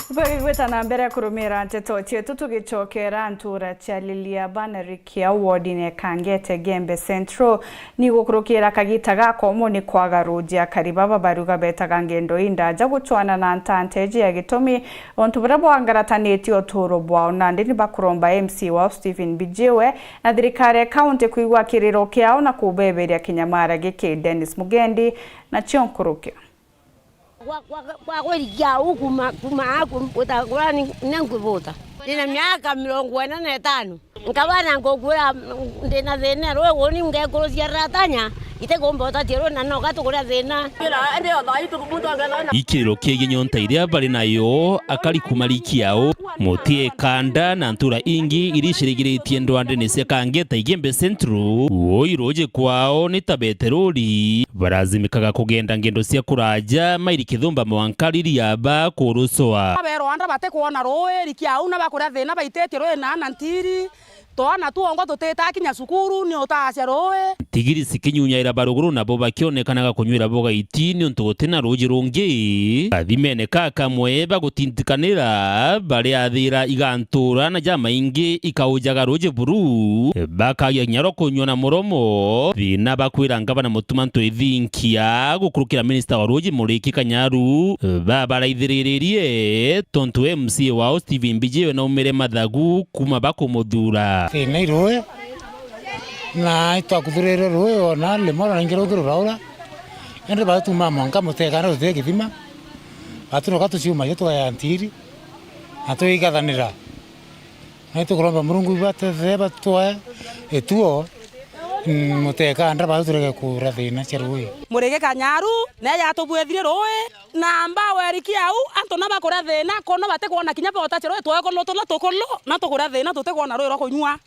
Bwegwita na mbere kurumira nteto cietu, tugicokera ntura cia Lilia Banari kia wodine Kangete Gembe Central. Ni gukurukira kagita gaka umu ni kwaga ruji, akari baba baruga betaga ngendo indaja gucwana na ntante iji ya gitumi untu buria bwangaratanite uturo bwao. Nandi ni bakuromba M C wao Stephen Bijiwe na thirikari ya kaunti kwigua kiriro kiao na kubeberia kinyamara giki. Dennis Mugendi na cio nkuruki. Kwa, kwa, kwa kwirikia au kuma, kuma aku, uta, kurani, ni nkubuta. Ndina miaka mirongo ina na itano. Nkabana ngukura, ndina thina rwi, uni ngekurucia ratanya, Ite kumba utati ruu na no gatukuria thina. Ikiriro kiegie nyonta iria bari nayo, akari kuma Rikiau, Mutie Kanda na ntura ingi iria icirigiritie ndwandene cia Kangeta Igembe Central, woi ruuji kwao ni ta beteroli. Barazimikaga kugenda ngendo cia kuraja mairi kithumba mwanka Riaba kurucoa. Aberwa andra batikwona ruui, Rikiau na bakuria thina baititie ruui na na ntiri. Twana twongwa tutitaa kinya cukuru, ni utaacia ruui. Ntigiri cikinyunyaira baruguru, nabo bakionekanaga kunywira bo gaiti niuntu guti na ruuji rungi. Kathimene ka kamwe bagutintikanira, bariathira igantura na jamaingi ikaujaga ruuji buru, bakagia kinya rwa kunyua na muromo. Thina bakwira ngavana Mutuma M'Ethingia gukurukira minista wa ruuji Muriki Kanyaru, babaraithiririe tontu M C A wao Stephen Mbiji we naumire mathagu kuma bakumuthura. Thina i ruui, na itwakuthurire ruui, ona rimwe ona ringi ruthi ruraura, indi batuma mwanka Mutekana ruti kithima, batunoka tuciumagia twaya ntiri, na twigathanira. Na itukuromba Murungu batethe batwe ituo, mm, Mutekana bau turege kuura thina cia ruui. Murigi Kanyaru, neja atubwithiri ruui, na mbawe Rikiau, antu na bakuria thina, kono batikwona kinya bota cia ruui, twe kono tuna tukulu, na tukuria thina, tutikwona ruui rwa kunyua.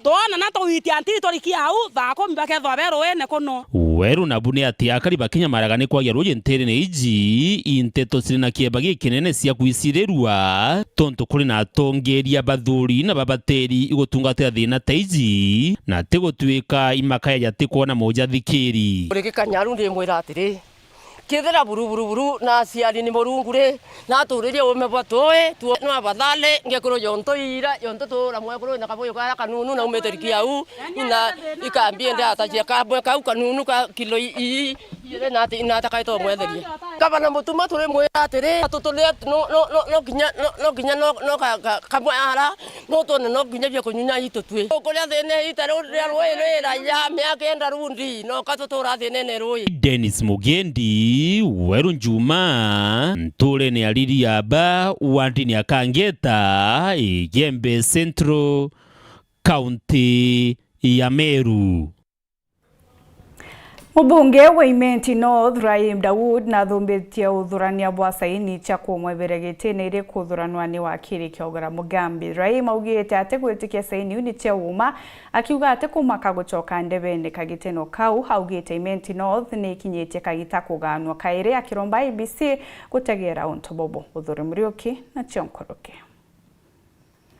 Twona na tugwitia ntiri twa Rikiau, thaa kumi bakethwa be ruuine kuno. Weru nabu ni ati akari bakinyamaraga ni kwagia ruuji ntirine iji, i nteto ciri na kieba gikinene cia kwicirirua, tontu kuri na atongeria bathuri na babateri igutungatira thina ta iji, na ti gutuika imakaya jatikwona mujathikiri. Murigi Kanyaru ndimwira atiri, kithira buru, buru, buru, na aciari ni Murungu ri, na aturirie uume bwa tuui, tuo no abathale, ngekuru jontu iira, jontu tuura mwekuru na kabuyu kara kanunu, na umite Rikiau, ina ikambi ende atacia kamwe kau kanunu ka kilo i-, ii, iri na ati, na atakaite umwetheria. Gavana Mutuma turimwira atiri, atuturia no, no, no, no kinya, no, no kinya no, no ka, ka, kamwe ara, no twone no kinya bia kunyunya itu tui. Ukuria thina ita riu ria ruui rwiraja miaka enda rundi, no ka tutura thinene ruui. Dennis Mugendi, Weru Njuma, nturene ya Ririaba, wandini ya Kangeta, Igembe Central, kaunti ya Meru. Mubunge wa Imenti North, Rahim Dawood, nathumbitie uthurania bwa saini cia kumwebera gitine iri kuthuranwa ni wakiri Kiogora Mugambi. Rahim augite ati gwitikia saini iu ni cia uma, akiuga ati kumaka gucoka ndebene ka gitino kau. Augite Imenti North ni ikinyitie kagita kuganwa kairi, akiromba I E B C gutegera untu bubu. Uthuri Muriuki na cio nkuruki.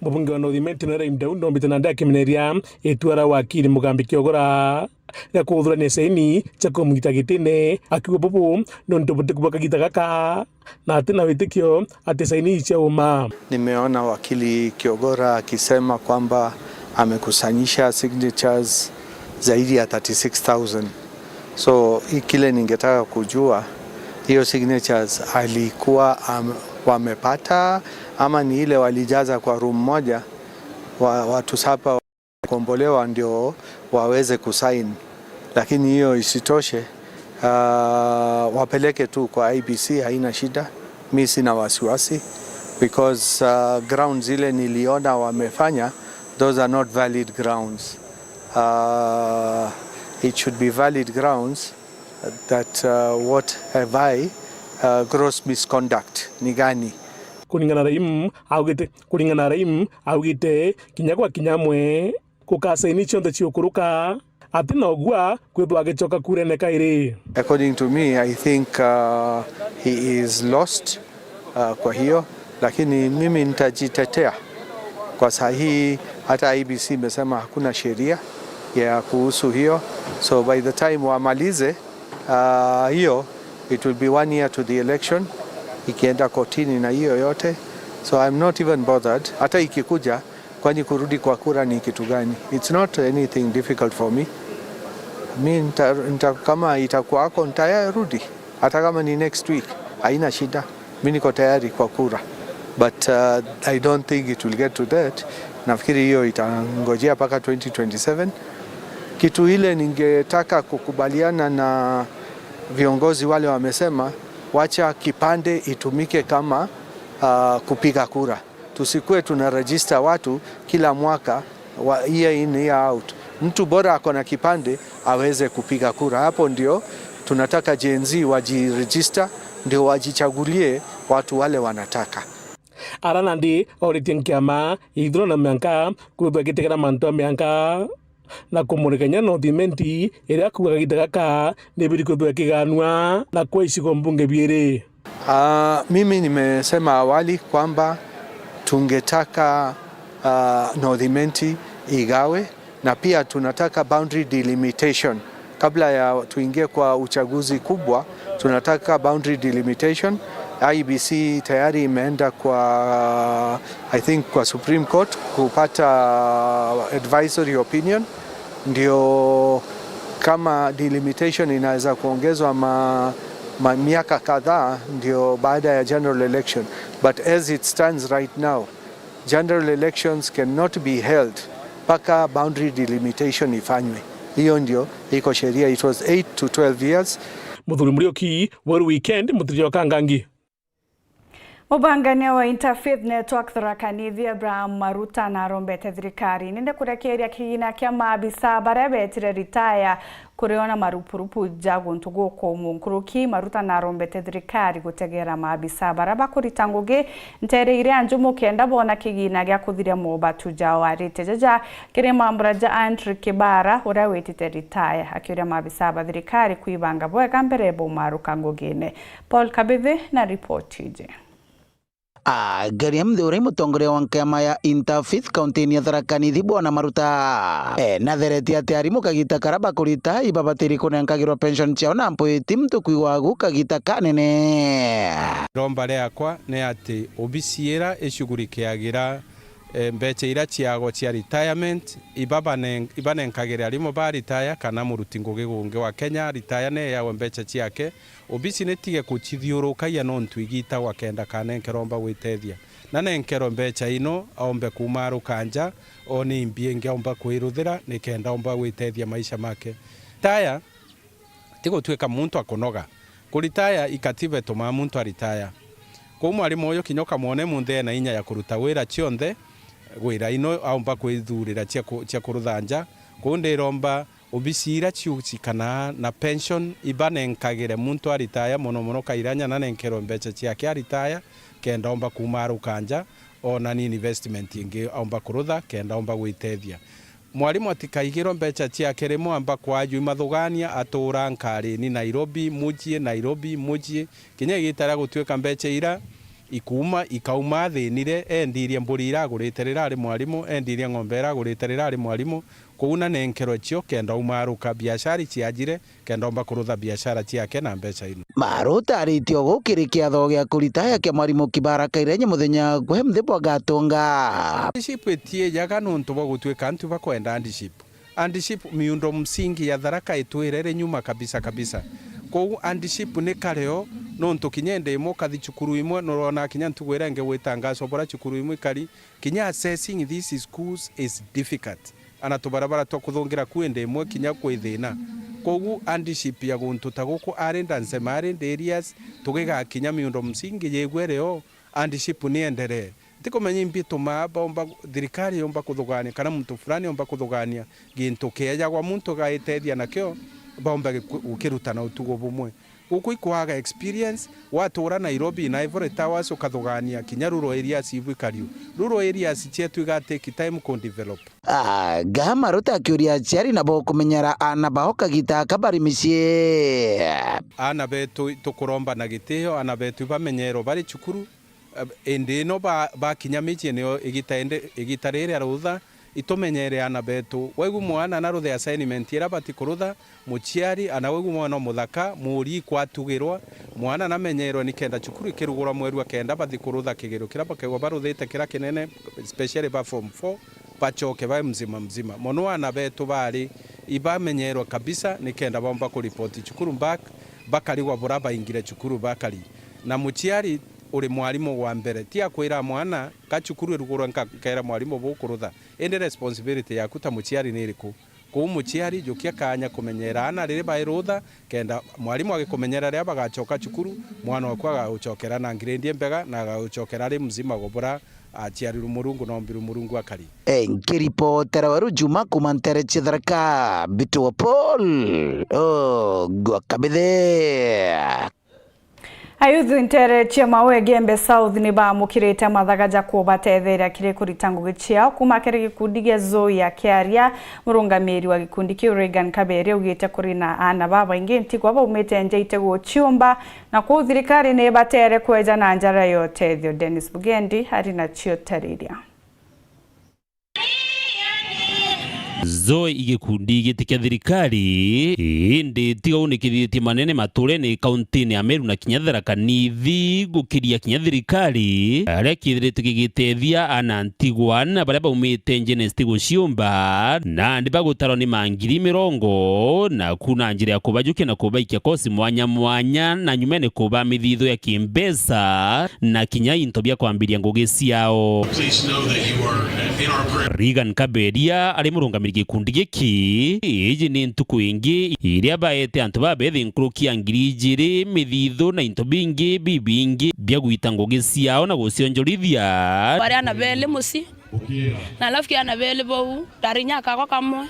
Mubunge wa North Imenti North Rahim Dawood noombite nandi akimeneria itua ria wakiri Mugambi Kiogora ria kuthurania saini cia kumwita gitine, akiuga bubu nontu butikuba kagita gaka na ati na witikio ati saini ii cia uma. Nimeona wakili Kiogora akisema kwamba amekusanyisha signatures zaidi ya thirty-six thousand. So, hii kile ningetaka kujua, hiyo signatures alikuwa am-, wamepata ama ni ile walijaza kwa room moja, wa-, watu saba wakombolewa ndio waweze kusign. Lakini hiyo isitoshe, ah, wapeleke tu kwa I E B C, haina shida. Mi sina wasiwasi because, ah, grounds zile niliona wamefanya, those are not valid grounds. Uh, it should be valid grounds that, uh, what have I, uh, gross misconduct ni gani? Kuringana na Rahim augite, kuringana na Rahim augite, kinya gwa kinya amwe gukasaini cionthe ciukuruka, ati nogua kwithwa agicoka kurene kairi. According to me, I think, uh, he is lost. Ah, kwa hiyo, lakini mimi nitajitetea. Kwa saa hii, hata I E B C imesema hakuna sheria ya kuhusu hiyo. So by the time wamalize, ah, hiyo, it will be one year to the election, ikienda kotini na hiyo yote. So I'm not even bothered. Hata ikikuja, kwani kurudi kwa kura ni kitu gani? It's not anything difficult for me. Mi nita-, nita-, kama itakuwa ako, nitayarudi. Hata kama ni next week, haina shida. Mi niko tayari kwa kura. But, uh, I don't think it will get to that. Nafikiri hiyo itangojea mpaka twenty twenty-seven. Kitu ile ningetaka kukubaliana na viongozi wale wamesema, wacha kipande itumike kama, uh, kupiga kura. Tusikue tuna register watu kila mwaka wa year in, year out. Mtu bora ako na kipande aweze kupiga kura. Hapo ndio tunataka Gen Z wajiregister, ndio wajichagulie watu wale wanataka. Ara nandi oritie nkiama ya ithurano na mianka kwithwa igitegera mantu a mianka na kumurika inya North Imenti iria akuga kagita gaka nibiri kwithwa ikiganua na kwa icigo mbunge biiri. Ah, mimi nimesema awali kwamba tungetaka, ah, North Imenti igawe na pia tunataka boundary delimitation. Kabla ya tuingie kwa uchaguzi kubwa, tunataka boundary delimitation. I E B C tayari imeenda kwa, I think, kwa Supreme Court kupata advisory opinion, ndio kama delimitation inaweza kuongezwa ma, ma miaka kadhaa, ndio baada ya general election. But as it stands right now, general elections cannot be held mpaka boundary delimitation ifanywe. Hiyo ndio iko sheria, it was eight to twelve years. Muthuri Muriuki, Weru Weekend, Mutirio Kangangi. Mubangania wa Interfaith Network Tharaka Nithi, Abraham Maruta, narombete thirikari nende kurekeria kigina kia maabisa baria betire ritaya kuriona marupurupu ja guntu gukumu. Nkuruki, Maruta narombete thirikari gutegera maabisa baria bakurita ngugi ntere iria njumu kenda bona kigina gia kuthiria mobatu jao. Arite jaja kiri mambura ja Andrew Kibara, uria witite ritaya, akiuria maabisa ba thirikari kwibanga bwega mbere baumaruka ngugine. Paul Kabithi na ripoti iji. Agaria Muthe uria i mutongoria wa nkiama ya Interfaith kaunti-ini ya Tharaka Nithi, Bwana Maruta, e, natheretie ati arimu kagita karia bakurita ibabatiri kunenkagirwa pension ciao na mpwiti muntu kwigwa agu kagita kanene. Iromba riakwa ni ati obisi ira icugurikiagira, e, mbeca ira ciago cia retirement ibabanen-, ibanenkagire arimu ba ritaya kana muruti ngugi gungi wa Kenya ritaya ni eagwe mbeca ciake. Obisi nitige kucithiurukagia nontu igitagwa kenda kanenkerwa omba gwitethia. Na nenkerwe mbeca ino, aombe kumaruka nja, one imbi ingi aomba kwiruthira, nikenda omba gwitethia maisha make. Taya, ti gutwika muntu akunoga. Kuritaya ikatiba itumaa muntu aritaya. Kwou mwarimu uyu kinya ukamwona munthi ena inya ya kuruta wira cionthe, wira ino aomba kwithurira cia ku-, cia kurutha nja. Kwou ndiromba obisi ira ciucikanaa na pension ibanenkagire muntu aritaya, mono mono kairanya nanenkerwe mbeca ciake aritaya, kenda omba kumaruka nja, ona ni investment ingi aomba kurutha, kenda omba gwitethia. Mwarimu atikaigirwe mbeca ciake rimwe amba kwajua imathugania, atura nkarini Nairobi, mucii, Nairobi, mucii, kinya igita ria gutwika mbeca ira ikuuma, ikauma athinire, endirie mburi ira agurite rira ari mwarimu, endirie ng'ombe ira agurite rira ari mwarimu, kwou nanenkerwe cio kenda aumaruka biashara iciajire, kenda omba kurutha biashara ciake na mbeca ino. Maruta aritie ugu kiri kiatho gia kuritaya kia mwarimu Kibara Kairenye muthenya gwe mthi bwa gatunga. Handship itiijaga nontu bwa gutwika antu bakwenda handship. Handship, miundo msingi ya Tharaka itwire iri nyuma kabisa kabisa. Kwou handship ni kareo, nontu kinya indi imwe ukathi cukuru imwe, nurona kinya ntugu iria ingi gwitangacwa bura cukuru imwe ikari, kinya accessing these schools is difficult. Ana tubarabara twa kuthungira ku indi imwe kinya kwi thina. Kwou handship ya guntu ta guku ari Ndansema, ari ndi areas, tugigakinya miundo msingi yigwe reo, handship ni endelee. Ntikumenya imbi itumaa baomba, thirikari yomba kuthugania, kana muntu fulani yomba kuthugania gintu kiejagwa muntu gaitethia nakio, baomba giku-, gukiruta na utugo bumwe. Guku ikwaga experience, watura Nairobi na Ivory Towers ukathugania kinya rural areas ibu ikariu. Rural areas cietu iga take time ku develop. Aga Maruta akiuria aciari nabo kumenyera aana bao kagita aka bari micii. Aana betu tukuromba na gitio, aana betu ibamenyerwe bari cukuru, eh, indi ino ba-, bakinya micii nio igita indi, igita riri ria rutha, itumenyere aana betu. Waigua mwana naruthe assignment iria abati kurutha, muciari, ana waigua mwana umuthaka, muuri ikwatugirwa, mwana namenyerwe nikenda cukuru ikirugurwa mweru wa kenda bathi kurutha kigerio kiria bakaigua baruthite kiria kinene, especially ba form four, bacoke bae mzima mzima. Mono aana betu bari ibamenyerwe kabisa nikenda baomba kuripoti cukuru back, bakarigwa bura baingire cukuru bakari. Na muciari uri mwarimu wa mbere, ti akwira mwana, ka cukuru irugurwe nka-, nkera mwarimu bukurutha. Indi responsibility yaku ta muciari ni iriku? Kwou muciari, jukia kaanya kumenyera aana riri bai rutha, kenda mwarimu agikumenyera riria bagacoka cukuru, mwana waku agagucokera na grade imbega na agagucokera ari mzima gubura Aciarirwe Murungu, na ombirwe Murungu akari. E, nkiripotera Weru Juma kuma ntere cia Tharaka, Mbitwa Paul, o, gwa Kabithe. Ayuthu ntere cia Maua Igembe South ni baamukirite mathaga ja kubatetheria kiri kurita ngugi ciao kuma kiri gikundi gia Zoe ya Kiaria. Murungamiri wa gikundi kiu Reagan Kabere augite kuri na aana babaingi ntigwa baumite nja itiguciumba, na kwou thirikari ni ibatere kweja na njara ya utethio. Dennis Bugendi ari na cio tariria. Zoe i gikundi giti kia thirikari, indi tiga u ni kithithitie manene maturene kauntiine ya Meru na kinya Tharaka Nithi gukiria kinya thirikari, aria kithirite gigitethia aana ntigwa na baria baumite njene citiguciumba, nandi bagutarwa ni mangiri mirongo, na ku na njira ya kubajukia na kubaikia kosi mwanya mwanya, na nyumene kuba mithitho ya kimbeca, na kinya into bia kwambiria ngugi ciao. Please know that you are in our prayer. Reagan Kaberia ari murungamiri gikundi giki. Iji ni ntuku ingi iria baete antu babethi nkuruki ya ngiri ijiri mithithu na into bingi bibingi bia gwita ngugi ciao na gucionjorithia. Bari ana beli mucii, na alafu ki ana beli bau, ndari inya akakwa kamwe.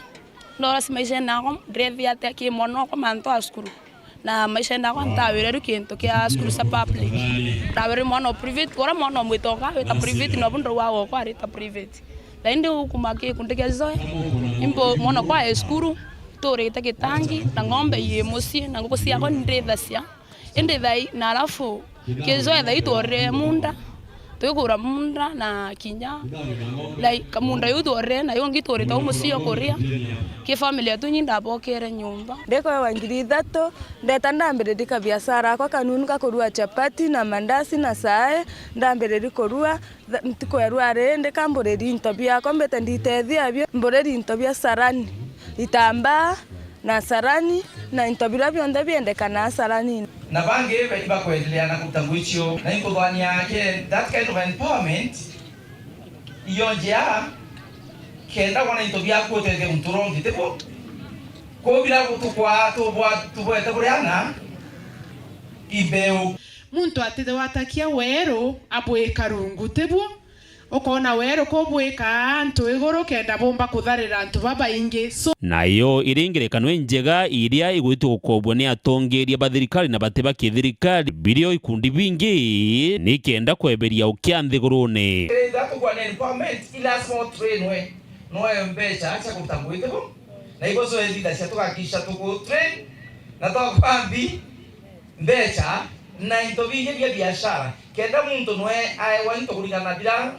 Ndora si maisha nakwa, ndirithi atia ki mwana okwa mantu a cukuru. Na maisha nakwa ntawire ru kintu kia cukuru cia public. Ndawire mwana o private, kora mwana o mwitonga, wita private, nobu ndauga gokwa arita private. Laindi ukuma ki kundi kia Zoe, imbo mwana okwa e cukuru, turite gitangi, na ng'ombe yi mucii, na nguku ciakwa nindithacia. Indi thai, na alafu, kijo ethai tworire munda, twikura munda na kinya, thai, ka munda yu tworire, na yungi turite u mucii o kuria, ki family yetu nyi ndabokere nyumba. Ndikwewa ngiri ithatu, ndeta ndambiriria kabiashara akwa kanunu ka kurua chapati na mandasi na sae, ndambiriria kurua, tha-, ntuku ya rua riri ndikamburiria into biakwa, mbite nditethia abio, mburiria into bia sarani, itambaa, na sarani, na into biria bionthe biendekanaa saranine. Na bangi be-, ibakwendelea na kuruta ngugi cio, na inkuthwania ki-, that kind of empowerment, iyo njia, kenda wona into biaku utethia muntu uria ungi, tibu? Kuu biria gutukwa tubwa-, tubwete buriana imbeu. Muntu atithewatakia weru abwika rungu, tibu? Ukoona weru kubwikaa antu iguru kenda bumba kutharira antu babaingi. So. Nayo iri ngerekano injega iria igwitwa gukobua ni atongeeria ba thirikari na bati ba kithirikari, birio ikundi bingi ni kenda kweberia ukia nthiguruune. Ethira tukwana empowerment, i lazima utrainwe, noe mbecha cia kuruta ngugi tibu, na ibo zoe leaders cia tugakisha tukutrain na twakwambi mbecha na into bingi bia biashara, kenda muntu noe aewa into kuringana na biria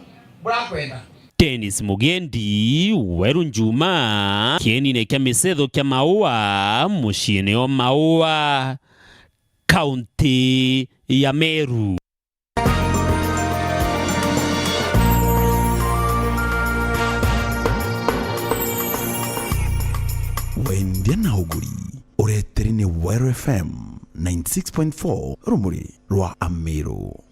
burakwenda. Dennis Mugendi, Weru Njuma, kienine kia micetho kia Maua, muciine o Maua, kaunti ya Meru. Wendia na uguri, ureteri ni Weru F M ninety six point four, rumuri rwa Ameru.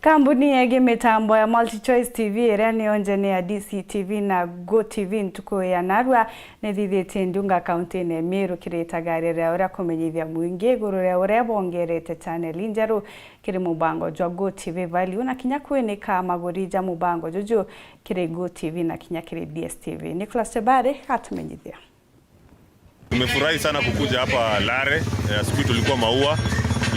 Kambuni yegi mitambo ya MultiChoice T V, iria ni onje ni ya D C T V na Go T V ntuku ya narua, nithithitie ndiunga kaunti-ini ya Meru kiritagarira uria kumenyithia mwingi iguru ria uria bongerete channel injeru kiri mubango jwa Go T V Value na kinya kwinika maguri ja mubango juju kiri Go T V na kinya kiri D S T V. Nicholas Chebari atumenyithia. Tumefurahi sana kukuja hapa Lare. Eh, asubuhi tulikuwa Maua.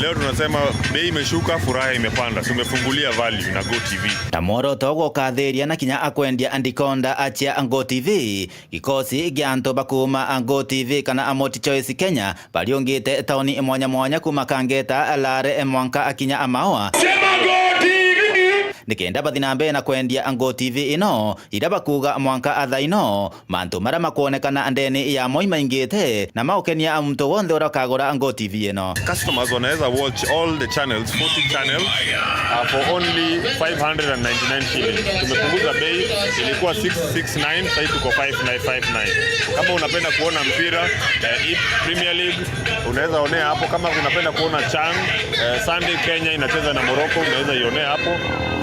Leo tunasema bei imeshuka, furaha imepanda. Tumefungulia value na Go T V. Na mworoto gukathiria na kinya akwendia andikonda achia Go T V. Gikosi gia antu bakuma Go T V kana a Multi Choice Kenya bariungite tauni mwanya mwanya kuma Kangeta, Lare, mwanka akinya Amaua. Sema Go T V! Nikenda bathi na mbere na kwendia Go T V ino, iria bakuga mwanka athaino. Mantu maria makwonekana ndeni ya moi maingite na maukenia muntu wonthe uria ukagura Go T V ino. Customers wanaweza watch all the channels, forty channels, uh, for only five hundred and ninety-nine shillings. Tumepunguza bei, ilikuwa six six nine, sasa tuko five nine five nine. Kama unapenda kuona mpira, eh, E P L, Premier League, unaweza onea hapo. Kama unapenda kuona CHAN, eh, Sunday Kenya inacheza na Morocco, unaweza ionea hapo.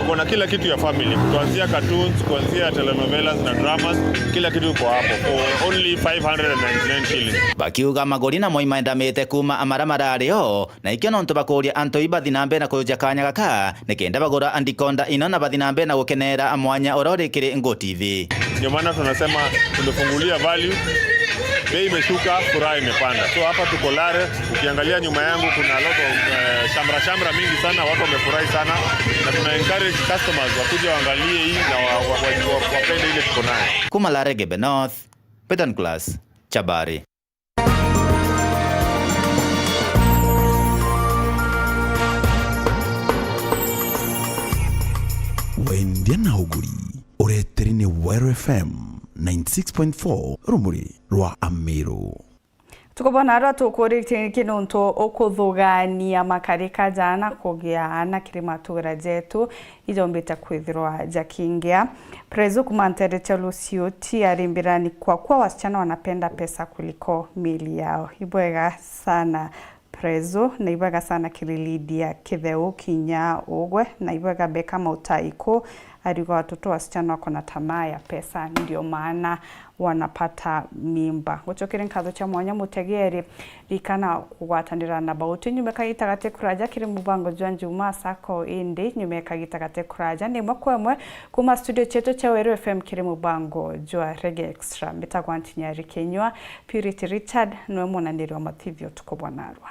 Kuna kila kitu ya family, kuanzia cartoons, kuanzia telenovelas na dramas, kila kitu iko hapo for only five hundred and ninety-nine shillings. Bakiuga maguri na moi maendamite kuuma amara marari o, na ikio nontu bakuria antu ibathi na mbere na kuja kanya gaka, nikenda bagura andikonda ino na bathi na mbere na gukenera mwanya uria uri kiri Ngo T V. Ndio maana tunasema tumefungulia value, bei imeshuka, furaha imepanda. So hapa tuko Lare, ukiangalia nyuma yangu kuna a lot of, eh, shamra shamra mingi sana, watu wamefurahi sana, na tuna encourage customers wakuje waangalie hii na wa, wa, wa, wa, wapende ile tuko nayo. Kuma Lare Gebe North, Betan Class, Chabari. Wendia na uguri, ureteri ni Weru F M ninety-six point four, rumuri rwa Amiru. Tukubona aria tukuritie niki nontu ukuthugania makarika jana kugia ana kiri matura jetu, ijombite kwithirwa jakingia. Prezo kuma ntere cia Lusioti arimbira ni kwa kuwa wasichana wanapenda pesa kuliko miili yao. Ibwega sana Prezo, na ibwega sana kiri Lydia Kitheu kinya ugwe, na ibwega Beka Mautaiku, ariuga watoto wasichana wako na tamaa ya pesa ndio maana wanapata mimba. Ngucokere nkatho cia mwanya mutegeri, rikana kugwatanira na Bauti nyume kagita gati kuraja kiri mubango jwa Njuma Sacco, indi nyume kagita gati kuraja ni imwe kwa imwe kuma studio cietu cia Weru F M kiri mubango jwa Reggae Extra. Mbitagwa Ntinyari Kinyua, Purity Richard niwe munaniri wa mativi utuku bwa narua.